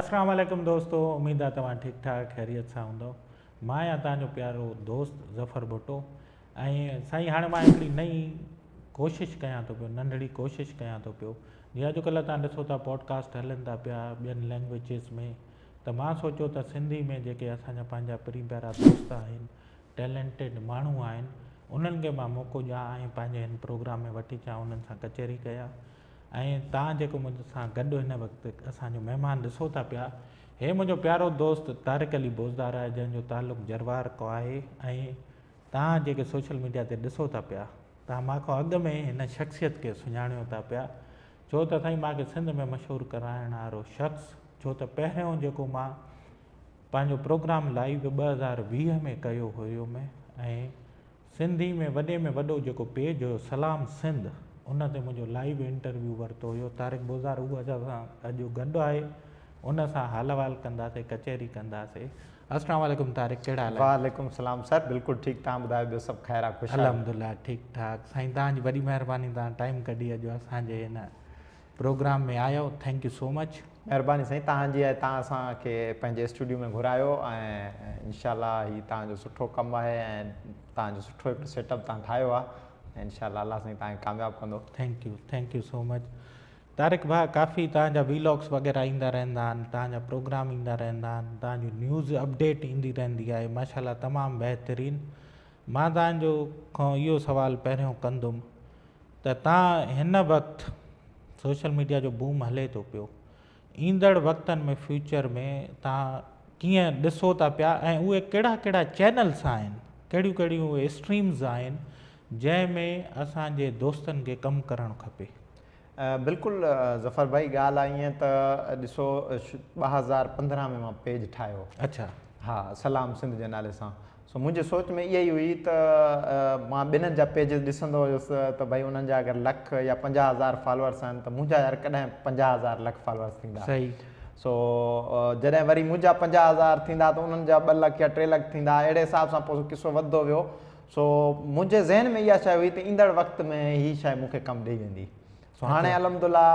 السلام عليڪم دوستو، اميد آ توهان ٺيڪ ٺاڪ خيريت سان هوندؤ. مان آهيان توهان جو پيارو دوست ظفر ڀٽو ۽ سائين هاڻي مان هڪڙي نئين ڪوشش ڪيان ٿو پيو، ننڍڙي ڪوشش ڪيان ٿو پيو. جيئن اڄڪلهه توهان ڏسو ٿا پوڊڪاسٽ هلن ٿا پيا ٻين لينگويجز ۾، ته مان سوچيو ته سنڌي ۾ جيڪي اسان جا پنهنجا پرين پيارا دوست آهن، ٽيلنٽيڊ ماڻهو آهن، انهن کي مان موقعو ڏيان ۽ پنهنجي هن پروگرام ۾ وٺي اچان، انهن سان ڪچهري ڪيان. ۽ توهان جيڪو منهنجي سان گڏ هن وقت اسان جو مهمان ڏسو ٿا پيا، هي منهنجو پيارو دوست طارق علي بوزدار آهي، جنهن جو تعلق جروار کان آهي. ۽ توهان جيڪي سوشل ميڊيا تي ڏسو ٿا پيا، توهان مان کان اڳ ۾ هن شخصيت کي سڃاڻيو ٿا پيا، ڇو ته سائين مان کي سنڌ ۾ مشهور ڪرائڻ وارو شخص، ڇو ته پهريون جيڪو مان پنهنجو پروگرام لائيو 2020 ۾ ڪيو هيو ۾ ۽ سنڌي ۾ وڏي ۾ وڏو جيڪو پيج هيو سلام سنڌ، ان تي منهنجو لائيو انٽرويو ورتو هيو طارق بوزدار. اهو اسان سان اڄ گڏ آهي، ان سان حال احوال ڪنداسي، ڪچهري ڪنداسي. السلام عليڪم طارق، ڪهڙا حال آهن؟ وعليڪم السلام سر، بلڪل ٺيڪ، توهان ٻڌايو، ٻيو سڀ خير آ، خوش آهيو؟ الحمدلله ٺيڪ ٺاڪ سائين، توهان جي وڏي مهرباني، توهان ٽائيم ڪڍي اڄ اسان جي هن پروگرام ۾ آيو، thank you so much. مهرباني سائين توهان جي، توهان اسان کي پنهنجي اسٽوڊيو ۾ گهرايو ۽ انشاء الله هي توهان جو سٺو ڪم آهي ۽ توهان جو سٺو هڪڙو سيٽ اپ توهان ٺاهيو آهي ۽ انشاء الله الله سائين توهان کي ڪامياب ڪندو. Thank you, thank you so much Tariq ڀاء. ڪافي توهان جا ويلاگس وغيره ايندا رهندا آهن، توهان جا پروگرام ايندا رهندا آهن، توهان جون نيوز اپڊيٽ ايندي رهندي آهي، ماشاء الله تمام بهترين. مان توهان جو کان اهو سوال پهريون ڪندم ته توهان هن وقت سوشل ميڊيا جو بوم هلي ٿو پيو، ايندڙ وقتن ۾ فيوچر ۾ توهان ڪيئن ڏسو ٿا پيا ۽ اهي ڪهڙا ڪهڙا چينلس آهن، ڪهڙيون ڪهڙيون اهي اسٽريمز آهن جنهن ۾ اسان جي دوستن کي ڪم ڪرڻ کپي؟ بلڪل ظفر ڀائي، ڳالهه آهي ائين ته ڏسو 2015 ۾ مان پيج ٺاهيو. اڇا. ها، سلام سنڌ جي نالي سان. سو منهنجي سوچ ۾ اها ئي هئي ته مان ٻنهن جا پيجز ڏسندو هيس ته ڀئي انهن جا اگر لک يا 50,000 فالوورس آهن ته منهنجا يار ڪڏهن 50,000 لک فالوورس ٿيندا. صحيح. سو جڏهن وري منهنجا 50,000 ٿيندا ته انهن جا 2 لک يا 3 لک ٿيندا، اهڙي حساب سان پوء قصو وڌندو ويو. سو منهنجي ذهن ۾ اها شيء هئي ته ايندڙ وقت ۾ هي شيء مون کي ڪم ڏئي ويندي. سو هاڻي الحمدلله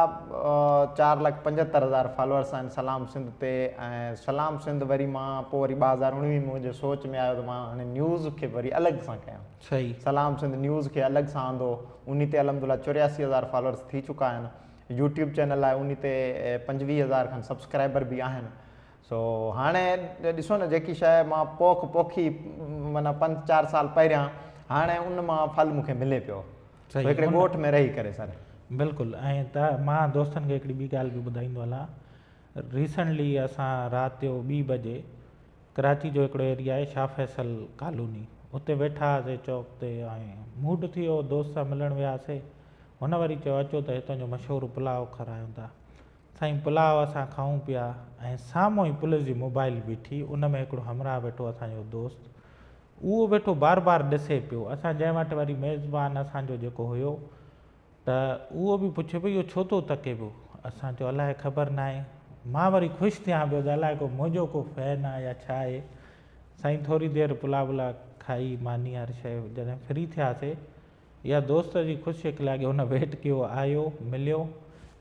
4,75,000 فالوورس آهن سلام سنڌ تي. ۽ سلام سنڌ وري مان پوء وري 2019 ۾ منهنجي سوچ ۾ آيو ته مان هاڻي نيوز کي وري الڳ سان ڪيان. صحيح. سلام سنڌ نيوز کي الڳ سان آندو، انهي تي الحمدلله 84,000 فالوورس ٿي چڪا آهن. يوٽيوب چينل آهي انهي تي 25,000 کن سبسڪرائبر به آهن. سو هاڻي ڏسو نه جيڪي شيء مان پوک پوکي معنيٰ 5 4 سال پهريان، هاڻي ان مان ڦل مون کي ملي پيو. سو هڪڙي ڳوٺ ۾ رهي ڪري سر. بلڪل. ۽ ته مان دوستن کي هڪڙي ٻي ڳالهه به ٻڌائيندو هلان. ريسنٽلي اسان رات جو 2 بجي ڪراچي جو هڪڙو ايريا آهي شاهه فيصل ڪالوني، اتي ويٺا هئاسي چوڪ تي ۽ موڊ ٿي ويو، دوست سان ملڻ وياسي، هن وري چيو اچو ته هتان جو مشهور پلاء کارايون ٿا. سائين پلاء اسان کائون پيا ۽ سامهون ئي پوليس جي موبائل بيٺي، ان ۾ هڪڙو همراهه ويٺو اسان جو دوست، اهو ويٺو بار بار ڏسي پيو. اسان جنهن وٽ وري ميزبان اسان جو جيڪو هيو ته اهو به پڇي پيو اهو ڇو ٿو تڪي پيو؟ اسان چيو الائي خبر ناهي. مان وري خوش ٿيان پيو ته الائي ڪو منهنجو ڪو فين آهي يا ڇا آهي. سائين ٿوري دير پلاء ولاء کائي ماني هر شيء جڏهن فري ٿياسي، اها دوست جي خوش اخلاقي، هن ويٽ ڪيو، آيو، مليو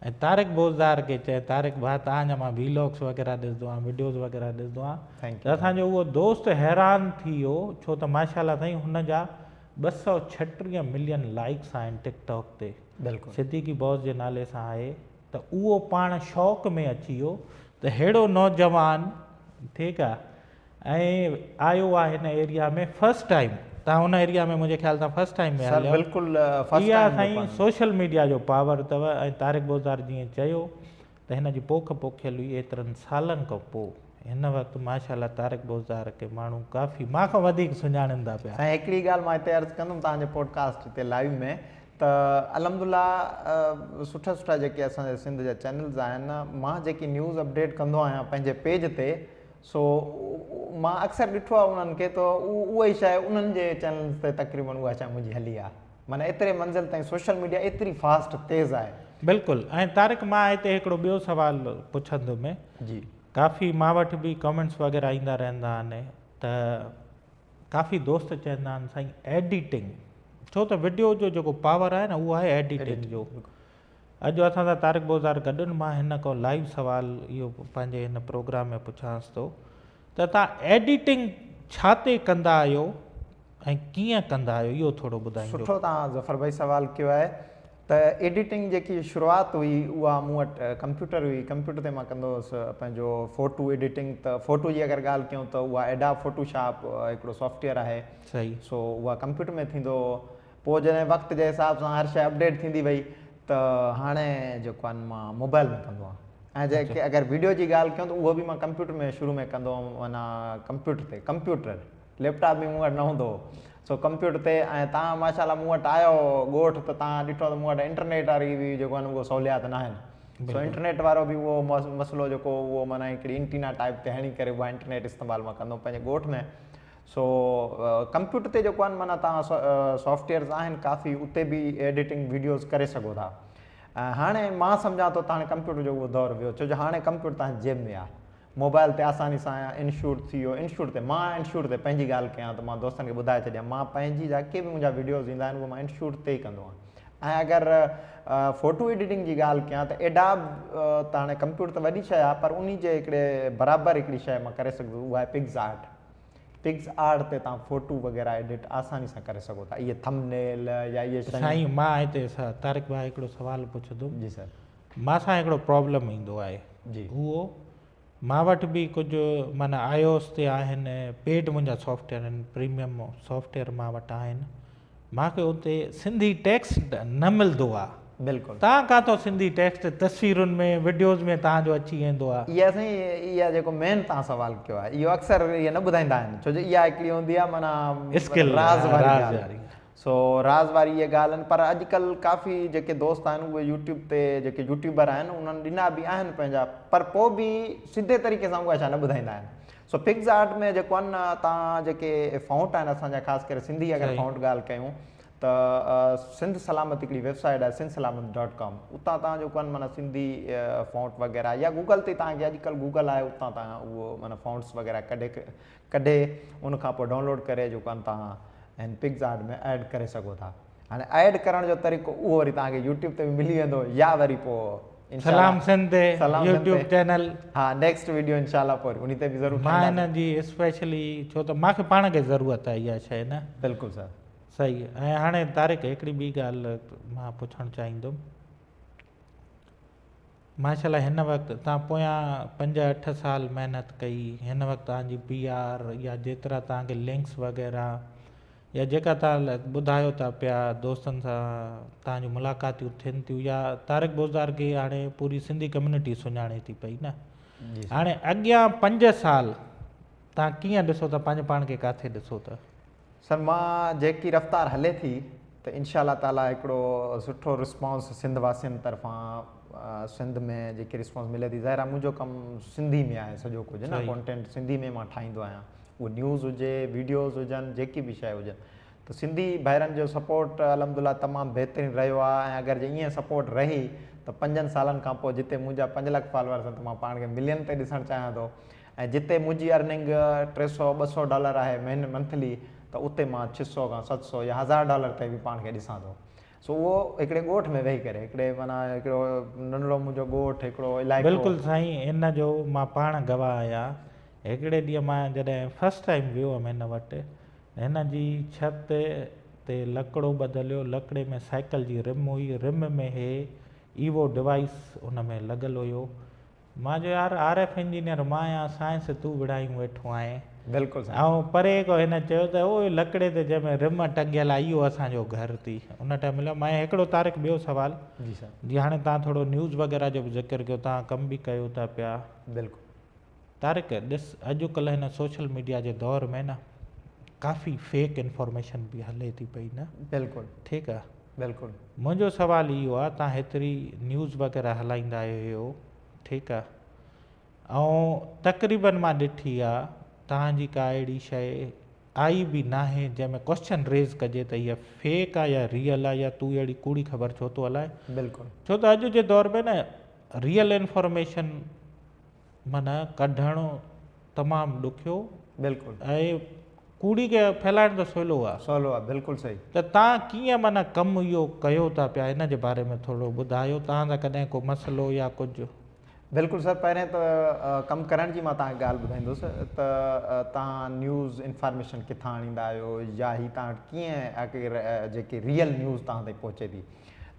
۽ طارق بوزدار کي چئي طارق ڀاء توهان جا مان ويلاگس وغيره ڏسندو آهيان، وڊيوز وغيره ڏسندو آهيان، ته اسان جو اهو دوست حيران ٿي ويو ڇو ته ماشاء الله سائين هن جا 236 ملين لائيڪس آهن ٽڪ ٽاڪ تي، صديقي باس جي نالي سان آهي، ته اهو پاڻ شوق ۾ اچي ويو ته ههڙو نوجوان ٺيڪ آهي ۽ آيو آ هن ايريا ۾ فرسٽ ٽائيم، تان ان ايريا ۾ منهنجي خيال سان فرسٽ ٽائيم ۾ هليا. بلڪل فرسٽ اها سائين سوشل ميڊيا جو پاور اٿو. ۽ طارق بوزدار جيئن چيو ته هن جي پوک پوکيل هئي ايترن سالن کان پوء هن وقت ماشاء الله طارق بوزدار کي ماڻهو ڪافي مان کان وڌيڪ سڃاڻن ٿا پيا. سائين هڪڙي ڳالهه مان هتي عرض ڪندم توهان جي پوڊڪاسٽ تي لائيو ۾ ته الحمدلله سٺا سٺا جيڪي اسان جي سنڌ جا چينلز آهن، مان جيڪي نيوز اپڊيٽ ڪندو آهيان پنهنجي پيج تي، سو مان اڪثر ڏٺو آهي انهن کي ته اها ئي شيء انهن جي چينلز تي تقريبن اها شيء منهنجي هلي آهي، معنيٰ ايتري منزل تائين سوشل ميڊيا ايتري فاسٽ تيز آهي. بلڪل. ۽ طارق مان هتي هڪڙو ٻيو سوال پڇندم. جي. ڪافي مان وٽ به ڪمينٽس وغيره ايندا رهندا آهن ته ڪافي دوست چوندا آهن سائين ايڊيٽنگ، ڇو ته وڊيو جو جيڪو پاور آهي نه اهو آهي ايڊيٽنگ جو. اڄ اسان سان طارق بوزدار گڏ آهن مان هن کان لائيو سوال اهو پنهنجي هن پروگرام ۾ پڇانس ٿو ته توهان ايڊيٽنگ ڇا تي ڪندا آهيو ۽ ڪيئن ڪندا آهيو اهو ٿورو ٻڌائينجو. سٺو توهان ظفر ڀائي سوال ڪيو آهي ته ايڊيٽنگ جيڪي شروعات هئي اها مون وٽ ڪمپيوٽر هئي ڪمپيوٽر تي مان ڪندو هوس پنهنجو فوٽو ايڊيٽنگ ته فوٽو جي اگر ڳالهه ڪيون ته اها ايڊاب فوٽو شاپ هڪڙو سافٽويئر آهي صحيح. سو اها ڪمپيوٽر ۾ ٿيندو هو پوء جڏهن وقت جي حساب سان هر شيء اپڊيٽ ٿيندي وئي ته هاڻي جيڪو آهي مان موبائل ۾ ڪندو آهيان ۽ جيڪي اگر ويڊيو جي ڳالهه ڪيون ته اهو به مان ڪمپيوٽر ۾ شروع ۾ ڪندو هوم معنيٰ ڪمپيوٽر تي ڪمپيوٽر ليپ ٽاپ به مون وٽ نه هوندو هو سو ڪمپيوٽر تي ۽ توهان ماشاء الله مون وٽ آيو ڳوٺ ته توهان ڏٺو ته مون وٽ انٽرنيٽ واري به جيڪو آهي اهو سهوليات نه آهن سو انٽرنيٽ وارو به اهو مسئلو جيڪو اهو معنيٰ هڪڙي انٽينا ٽائپ تي هڻي ڪري اها انٽرنيٽ استعمال مان ڪندو هوم پنهنجي ڳوٺ ۾ سو ڪمپيوٽر تي جيڪو آهن معنيٰ توهان سافٽويئرز آهن ڪافي اتي به ايڊيٽنگ ويڊيوز ڪري سگهو ٿا ۽ هاڻي مان سمجهان ٿو ته هاڻي ڪمپيوٽر جو اهو دور ويو ڇو جو هاڻي ڪمپيوٽر توهان جي جيب ۾ آهي موبائل تي آساني سان انشوٽ ٿي ويو انشوٽ تي مان انشوٽ تي پنهنجي ڳالهه ڪيان ته مان دوستن کي ٻڌائي ڇڏيان مان پنهنجي جيڪي به منهنجا ويڊيوز ايندا آهن اهي مان انشوٽ تي ئي ڪندو آهيان ۽ اگر فوٽو ايڊيٽنگ جي ڳالهه ڪيان ته ايڊاب ته هاڻي ڪمپيوٽر ته وڏي شيء آهي پر انهي جي هڪڙي برابر هڪڙي شيء مان ڪري سگهندس اها آهي پگز آرٽ پگز آرٽ تي توهان فوٽو وغيره ايڊٽ آساني سان ڪري سگهو ٿا اهي ٿمب نيل يا اهي شيون. سائين مان هتي طارق ڀاء هڪڙو سوال پڇندم. جي سر. مان سان هڪڙو پرابلم ايندو آهي جي. اهو مان وٽ به ڪجهه معنيٰ آئي او ايس تي آهن پيڊ منهنجا سافٽويئر آهن پريميم سافٽويئر مان وٽ آهن مان کي اتي سنڌي ٽيڪسٽ نه ملدو آ. بلڪل. تان ڪاتو سنڌي ٽيڪسٽ تصويرن ۾ وڊيوز ۾ تان جو اچي ويندو آ. اها سائين اها جيڪو مين تان سوال ڪيو آهي اهو اڪثر اهي نه ٻڌائيندا آهن ڇو جو اها هڪڙي هوندي آهي معنيٰ اسڪل راز واري راز ڳالهه واري. سو راز واري اها ڳالهه آهن پر اڄڪلهه ڪافي جيڪي دوست آهن اهي يوٽيوب تي جيڪي يوٽيوبر آهن انهن ڏنا به آهن پنهنجا پر پوء به سڌي طريقي سان اها شيء نه ٻڌائيندا آهن سو پگز آرٽ ۾ جيڪو آهن نه تان جيڪي فونٽ آهن اسان جا خاص ڪري سنڌي اگر فونٽ ڳالهه ڪيون ته سنڌ سلامت هڪڙي ويب سائيٽ آهي سنڌ سلامت ڊاٽ ڪام اتان تان جيڪو آهن معنيٰ سنڌي فونٽ وغيره يا گوگل تي تان کي اڄڪلهه گوگل آهي اتان تان اهو معنيٰ فونٽس وغيره ڪڍي ڪڍي ان کان پوء ڊائونلوڊ ڪري جيڪو آهن تان هن پگز آرٽ ۾ ايڊ ڪري سگهو ٿا هاڻي ايڊ ڪرڻ جو طريقو اهو وري توهان کي يوٽيوب تي به ملي ويندو يا وري پوء سلام سنڌ تي يوٽيوب چينل ها نيڪسٽ ويڊيو انشاء الله پوء انهي تي به ضرور مان هن جي اسپيشلي ڇو ته مان کي پاڻ کي ضرورت آهي اها شيء نه بلڪل سر صحيح ۽ هاڻي طارق هڪڙي ٻي ڳالهه مان پڇڻ چاهيندم ماشاء الله هن وقت توهان پويان پنج اٺ سال محنت ڪئي هن وقت توهان جي پي آر يا جيترا توهان کي لنڪس وغيره يا جيڪا توهان ٻڌايو ٿا پيا دوستن سان توهان جون ملاقاتيون ٿين ٿيون يا طارق بوزدار کي هاڻي پوري سنڌي ڪميونٽي سڃاڻي ٿي پئي نه هاڻي اڳيان پنج سال توهان ڪيئن ڏسو ٿا پنهنجو پاڻ کي ڪاٿي ڏسو ٿا؟ سر مان جيڪي رفتار هلي ٿي ته انشاء الله تعالي هڪڙو سٺو رسپانس سنڌ واسين طرفان سنڌ ۾ جيڪي رسپانس ملي ٿي ظاهر آهي منهنجو ڪم سنڌي ۾ آهي سڄو ڪجهه نه ڪانٽينٽ سنڌي ۾ مان ٺاهيندو آهيان اهو نيوز هجي ويڊيوز هجن جيڪي به شيء هجن ته سنڌي ڀائرن جو سپورٽ الحمد لله تمام بهترين رهيو آهي ۽ اگر جي ائين سپورٽ رهي ته پنجن سالن کان پوء جتي منهنجا 5 لک فالوورس آهن ته مان پاڻ کي ملين تي ڏسڻ چاهيان ٿو ۽ جتي منهنجي ارننگ 300 200 ڊالر آهي مهيني منٿلي ته اتي مان 600 کان 700 يا 1000 ڊالر تائين به پاڻ کي ڏسان ٿو سو اهو هڪڙي ڳوٺ ۾ ويهي ڪري هڪڙي معنيٰ هڪڙو ننڍڙو منهنجو ڳوٺ هڪڙو علائقو. بلڪل سائين ان جو مان پاڻ گواهه آهيان هڪڙي ڏينهن مان جڏهن فرسٽ ٽائيم ويو هيم هن وٽ هن جي ڇت تي لڪڙو ٻڌل هيو لڪڙي ۾ سائيڪل جي رم هئي رم ۾ هي ايوو ڊوائيس ان ۾ لڳل هيو مان چيو يار آر ايف انجنيئر مان آهيان سائنس تون وڙهايون ويٺو آهين. بلڪل سائين. ۽ پري کان هن چيو ته اهو لڪڙي تي جنهن ۾ رم ٽنگيل آهي اهو اسان جو گهر ٿي ان ٽائيم مليو. مان هڪڙو طارق ٻيو سوال جي سر. جي هاڻي توهان ٿورو نيوز وغيره جو به ذڪر ڪيو توهان ڪم به ڪيو ٿا پيا. بلڪل. طارق ڏس اڄڪلهه هن سوشل ميڊيا جي دور ۾ نه ڪافي فيڪ انفارميشن به هلي ٿي پئي نه. بلڪل. ٺيڪ آ. بلڪل. منهنجو سوال اهو آ توهان هيتري نيوز وغيره هلائيندا آهيو ٺيڪ آ ۽ تقريبن مان ڏٺي آ توهان جي ڪا اهڙي شئي آئي به ناهي جنهن ۾ ڪوسچن ريز ڪجي ته هيء فيڪ آ يا ريئل آ يا تون اهڙي ڪوڙي خبر ڇو ٿو هلائين بلڪل. ڇو ته اڄ جي دور ۾ نه ريئل انفارميشن معنيٰ ڪڍڻ تمام ڏکيو بلڪل. ۽ ڪوڙي کي ڦهلائڻ ته سولو آ. سولو آ بلڪل صحيح. ته تان ڪيئن معنيٰ ڪم اهو ڪيو ٿا پيا ان جي باري ۾ ٿورو ٻڌايو توهان سان ڪڏهن ڪو مسئلو يا ڪجهه. بلڪل سر پهرين ته ڪم ڪرڻ جي مان توهان کي ڳالهه ٻڌائيندس ته توهان نيوز انفارميشن ڪٿان آڻيندا آهيو يا هي توهان وٽ ڪيئن آخر جيڪي ريئل نيوز توهان تائين پهچي ٿي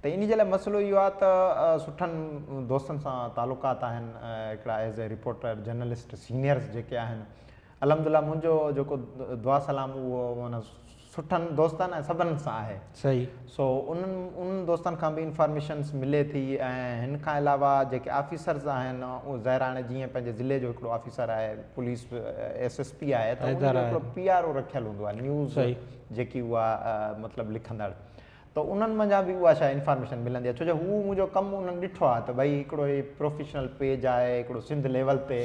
ته ان جي لاء مسئلو اهو آهي ته سٺن دوستن سان تعلقات آهن هڪڙا as a reporter journalist seniors جيڪي آهن الحمدلله منهنجو جيڪو دعا سلام اهو معنيٰ سٺن دوستن ۽ سڀن سان آهي. صحيح. سو انهن انهن دوستن کان به انفارميشنس ملي ٿي ۽ هن کان علاوه جيڪي آفيسرز آهن اهي ظاهر آهي جيئن پنهنجي ضلعي جو هڪڙو آفيسر آهي پوليس ايس ايس پي آهي ته ان جو هڪڙو پي آر او رکيل هوندو آهي نيوز جيڪي اها مطلب لکندڙ ته انهن منجهان به اها شيء انفارميشن ملندي آهي ڇو جو هو منهنجو ڪم انهن ڏٺو آهي ته ڀئي هڪڙو هي پروفيشنل پيج آهي هڪڙو سنڌ ليول تي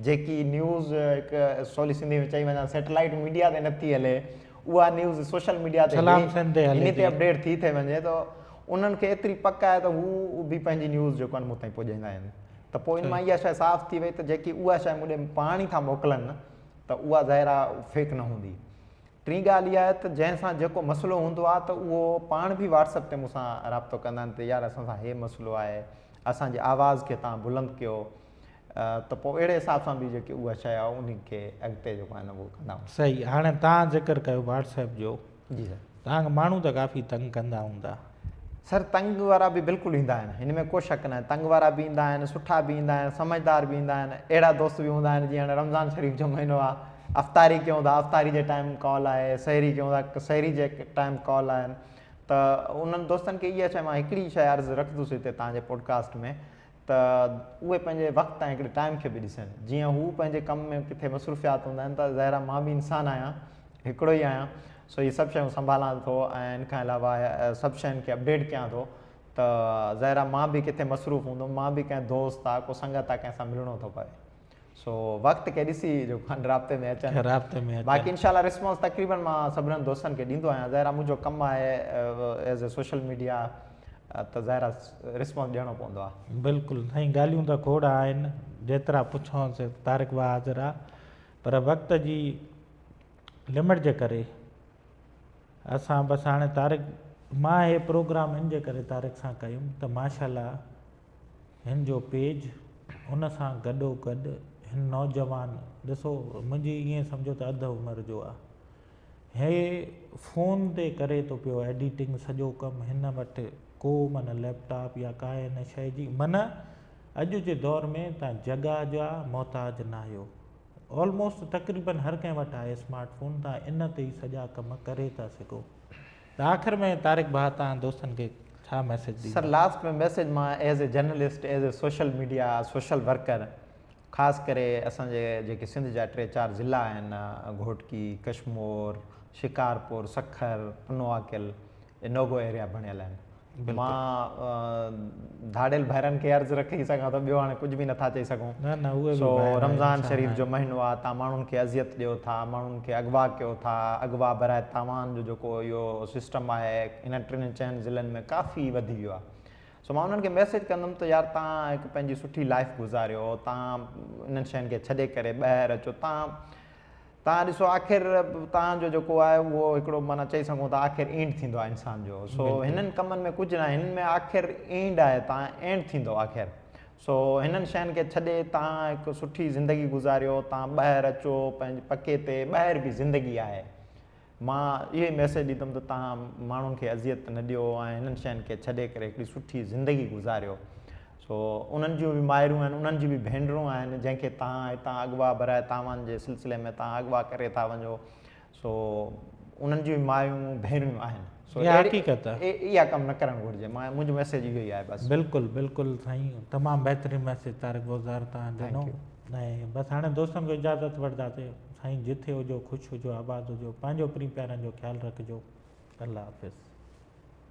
جيڪي نيوز هڪ سولي سنڌي ۾ چئي وڃان سيٽلائيٽ ميڊيا تي نٿي هلي اها نيوز سوشل ميڊيا تي هن تي اپڊيٽ ٿي ٿي وڃي ته انهن کي ايتري پڪ آهي ته هو به پنهنجي نيوز جيڪو آهي مون تائين پڄائيندا آهن ته پوء ان مان اها شيء صاف ٿي وئي ته جيڪي اها شيء مون ڏي پاڻ ئي ٿا موڪلن ته اها ظاهر آهي فيڪ نه هوندي. ٽين ڳالهه اها آهي ته جنهن سان جيڪو مسئلو هوندو آهي ته اهو پاڻ به واٽس اپ تي مون سان رابطو ڪندا آهن ته يار اسان سان هي مسئلو آهي اسان جي آواز کي توهان بلند ڪيو ته پوء اهڙي حساب سان به جيڪي اها شيء آهي انهي کي اڳتي جيڪو آهي نه اهو ڪندا آهيون. صحيح هاڻي توهان ذڪر ڪيو واٽس ايپ جو. جي سر. توهان کي ماڻهو ته ڪافي تنگ ڪندا هوندا. سر تنگ وارا به بلڪل ايندا آهن هن ۾ ڪو شڪ ناهي تنگ وارا به ايندا آهن سٺا به ايندا آهن سمجهدار به ايندا آهن اهڙا دوست به هوندا آهن جيئن هاڻي رمضان شريف جو مهينو آهي افطاري ڪيون ٿا افطاري جي ٽائيم ڪال آهي سحري ڪيون ٿا سحري جي ٽائيم ڪال آهن ته انهن دوستن کي اها شيء مان هڪڙي شيء عرض رکندس هتي توهان جي پوڊڪاسٽ ۾ ته اهي پنهنجي وقت ۽ هڪڙي ٽائيم کي به ڏسن جيئن هو پنهنجي ڪم ۾ ڪٿي مصروفيات هوندا آهن ته ظاهر آهي مان به انسان آهيان هڪڙو ئي آهيان سو هي سڀ شيون سنڀالان ٿو ۽ ان کان علاوه سڀ شين کي اپڊيٽ ڪيان ٿو ته ظاهر آهي مان به ڪٿي مصروف هوندم مان به ڪنهن دوست آ ڪو سنگت آ ڪنهن سان ملڻو ٿو پوي سو وقت کي ڏسي جو کان رابطي ۾ اچن رابطي ۾ اچن باقي انشاء الله رسپانس تقريبن مان سڀنن دوستن کي ڏيندو آهيان ظاهر آهي منهنجو ڪم آهي ايز اي سوشل ميڊيا ته ظاهر آهي رسپانس ڏيڻو پوندو آهي. بلڪل سائين ڳالهيون ته کوڙ آهن جيترا پڇونس طارق ڀاء حاضر آ پر وقت جي لمٽ جي ڪري اسان بس هاڻي طارق مان هي پروگرام ان جي ڪري طارق سان ڪيم ته ماشاءالله هن جو پيج ان سان گڏو گڏ هن نوجوان ڏسو منهنجي ائين سمجهو ته اڌ عمر جو آ هي فون تي ڪري ٿو پيو ايڊيٽنگ سڄو ڪم هن وٽ ڪو معنيٰ ليپ ٽاپ يا ڪا ان شيء جي معنيٰ اڄ جي دور ۾ تان جڳهه جا محتاج ناهيو آلموسٽ تقريبن هر ڪنهن وٽ آهي اسمارٽ فون تان ان تي ئي سڄا ڪم ڪري ٿا سگهو ته آخر ۾ طارق ڀاء تان دوستن کي ڇا ميسيج سر ڏيندا. لاسٽ ۾ ميسيج مان as a journalist as a social media social worker خاص ڪري اسان جي جيڪي سنڌ جا ٽي چار ضلعا آهن گهوٽڪي ڪشمور شڪارپور سکر پنوعاقل اهي نوگو ايريا بڻيل آهن مان ڌاڙيل ڀائرن کي عرض رکي سگهان ٿو ٻيو هاڻي ڪجهه به نٿا چئي سگهون. نه نه اهي به سو ڀائر آهن رمضان انسان شريف جو آهن. مهينو آ تان ماڻهن کي اذيت ڏيو ٿا ماڻهن کي اغوا ڪيو ٿا اغوا براء تاوان جو جيڪو اهو سسٽم آهي انهن ٽن چئن ضلعن ۾ ڪافي وڌي ويو آ سو مان انهن کي ميسيج ڪندم ته يار تان هڪ پنهنجي سٺي لائف گذاريو تان انهن شين کي ڇڏي ڪري ٻاهر اچو تان توهان ڏسو آخر توهان جو جيڪو آهي اهو هڪڙو معنيٰ چئي سگهون ٿا آخر اينڊ ٿيندو آهي انسان جو سو هنن ڪمن ۾ ڪجهه ناهي هنن ۾ آخر اينڊ آهي توهان اينڊ ٿيندو آخر سو هنن شين کي ڇڏي توهان هڪ سٺي زندگي گذاريو توهان ٻاهر اچو پنهنجي پڪي تي ٻاهر به زندگي آهي مان اهو ئي ميسيج ڏيندم ته توهان ماڻهن کي اذيت نه ڏيو ۽ هنن شين کي ڇڏي ڪري هڪڙي سٺي زندگي گذاريو. سو انهن جون به مائرون آهن، انهن جون به ڀينرون آهن، جنهن کي توهان هتان اغوا براء تاوان جي سلسلي ۾ توهان اغوا ڪري ٿا وڃو، سو انهن جون به مايون ڀينرون آهن. سو اها حقيقت آهي. اها ڪم نه ڪرڻ گهرجي. مان منهنجو ميسيج اهو ئي آهي بس. بلڪل بلڪل سائين تمام بهترين ميسيج طارق بوزدار توهان ڏنو. Thank you. ۽ بس هاڻي دوستن کان اجازت وٺنداسين سائين جٿي هجو خوش هجو آباد هجو پنهنجو پرين پيارن جو خيال رکجو الله حافظ.